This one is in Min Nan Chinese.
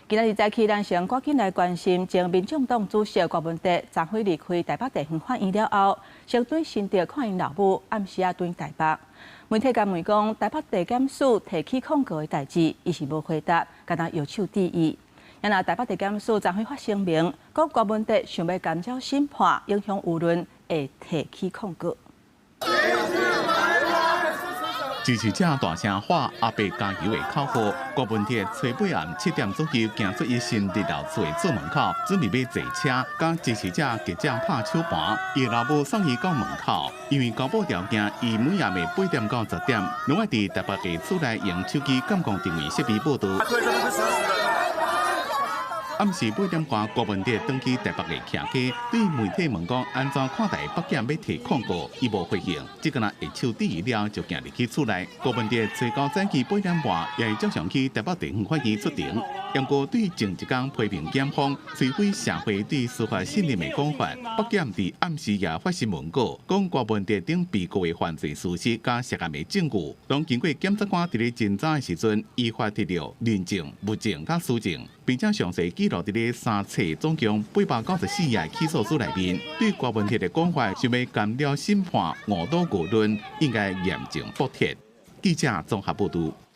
今仔日早起，咱先趕緊來關心前民眾黨主席郭文哲昨昏離開台北地方法院了後，先轉新竹看𪜶老母，暗時仔轉台北。媒體共問講，台北地檢署提起控告的代誌，伊是無回答，敢若搖手致意。啊若台北地檢署昨昏發聲明，講郭文哲想欲干擾審判，影響輿論，會提起控告。支持者大聲喊阿伯加油的口號，郭文哲初八暗7點左右行出伊新竹老厝的左門口，準備欲坐車，佮支持者記者拍手盤。伊老母送伊到門口，因為交保條件，伊每夜暝8點到10點，攏愛佇台北的厝內用手機監控定位設備報到。暗時8點外，郭文哲轉去台北的徛家，對媒體問講按怎看待北檢欲提控告，伊無回應，只敢若揮手致意了就行入去厝內。郭文哲初九早起8點半，也會照常去台北地方法院出庭。不過對前一工批評檢方摧毀社會對司法信任的講法，北檢佇暗時也發新聞稿，講郭文哲等被告的犯罪事實佮涉案的證據，攏經過檢察官佇咧偵查的時陣，依法提著人證、物證佮書證，並且詳細記錄佇咧三冊總共894頁起訴書內面。對郭文哲的講法，想欲干擾審判、誤導輿論，應該嚴正駁斥。記者綜合報導。